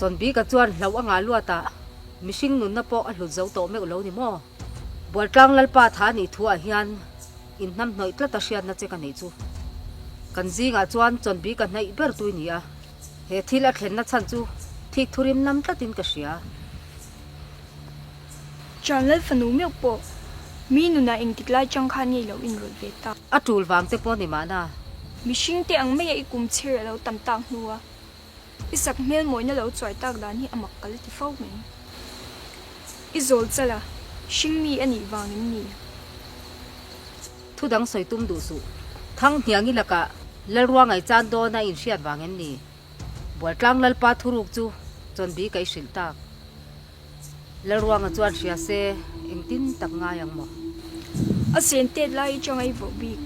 Chawnbika chuan hlauh a ngah luatah mihring nunna pawh a hlut zo tawh meuh lo ni maw? Bualtlang Lalpa tha nih thuah hian inhnamhnawih tlat a hriatna che ka neih chu. Kan zingah chuan Chawnbika hnaih ber tui ni a, he thil a thlenna chhan chu thik thurim nam tlatin ka hria. Chuan Lal fanu meuh pawh mi nunah engtik lai chang khan nge lo inrawlh ve ta? A tul vang te pawh ni mahna. Mihring te ang maia i kum chhir a lo tam tak hnua i sak hmel mawina lo chuai tak dan hi a mak ka la ti fo mai. I zawl chal a, hring mi a nih vang em ni? Thu dang sawi tum duh suh. Thang hniangi lakah Lalrua ngaihchan dawn a inhriat vang em ni? Bualtlang Lalpa thuruk chu chawnbi ka i hrilh tak. Lalruanga chuan hria se engtin tak ngai ang maw? A sen tet lai atanga i voh bik.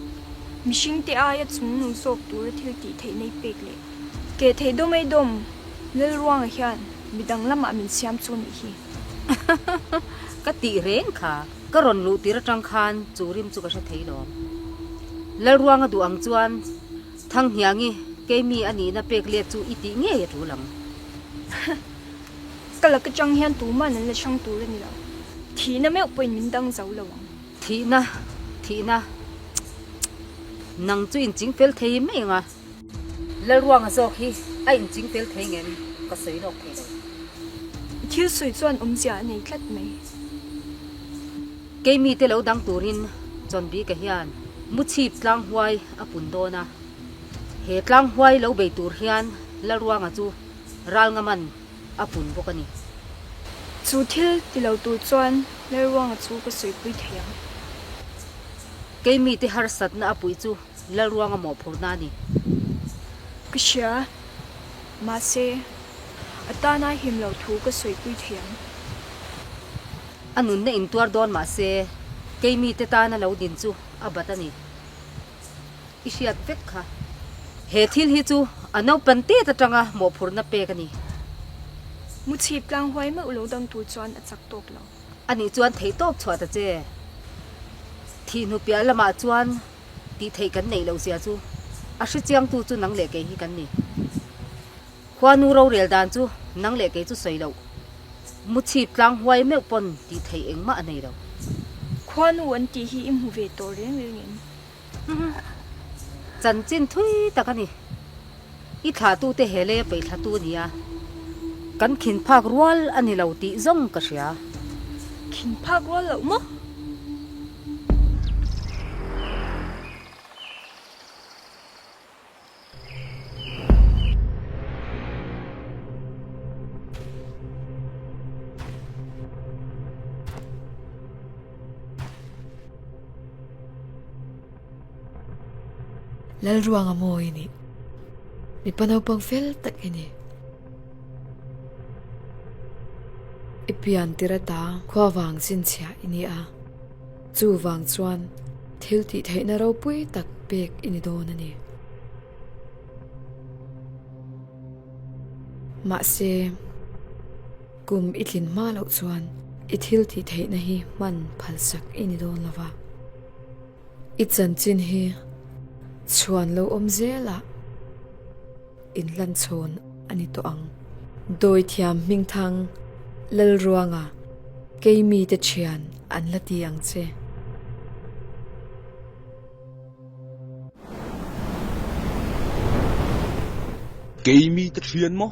Mihring te aia chungnung zawk tura thil tih theih nei pek leh keh theih dawm ei dawm Lalruanga hian midang lamah min siam chu nih hi. Ka tih reng kha ka rawn luh tir atang khan chu rim chu ka hre thei lawm. Lalruanga duh ang chuan Thanghniangi keimi a nihna pek let chu i tih ngei a tul ang. Ka lak atang hian tuman an la hrang tur a ni lo. Thihna meuh pawhin min dang zo lo ang. Thihna, thihna. Nang chu inching fel thei mai ang a. Lalruanga zawk hi a inching fel thei ngem ka sawi lawk thei lo. I thil sawi chuan awmzia a nei tlat mai. Keimi te lo dang turin Chawnbika hian Muchhip tlang huai a pun dawn a. He tlang huai lo bei tur hian Lalruanga chu Ral ngaman a pun bawk a ni. Chu thil ti lo tur chuan Lalruanga chu ka sawipui thei ang. Kei mite harsatna a puih chu Lalruanga mawhphurhna a ni. Ka hria, mahse, a tana him lo thu ka sawipui thei ang. A nunna intuar dawn mahse, kei mite tana lo din chu a bat a ni. I hriat vek kha. He thil hi chu a naupan tet atanga mawhphurhna pek a ni. Muchhip tlang huai meuh lo dang tur chuan a chak tawk lo. Anih chuan theih tawp chhuah ta che. Thih hnu piah lamah chuan tih theih kan neih loh zia chu a hrechiangtu chu nang leh kei hi kan ni. Khuanu rorel dan chu nang leh kei chu sawi loh. Muchhip tlang huai meuh pawn tih theih engmah a nei lo. Khuanu an tih hi i hmu ve tawh reng reng em? Chanchin thui tak a ni. I thlahtute he lei a peih thlatu a ni a, kan khin phak rual a ni lo tih zawng ka hria. Khin phak rual loh maw? Lalruanga maw i nih? Mipa naupang fel tak i ni. I pian tir ata khua vang chinchhiah i ni a, chuvang chuan thil tih theihna ropui tak pek i ni dawn a ni. Mahse, kum i tlin hma loh chuan i thil tih theihna hi hman phalsak i ni dawn lo va. I chanchin hi chhuan lo awm zelah inhlanchhawn a ni tawh ang. Dawithiam Hmingthang Lalruanga keimite thian an la ti ang che. Keimite thian maw?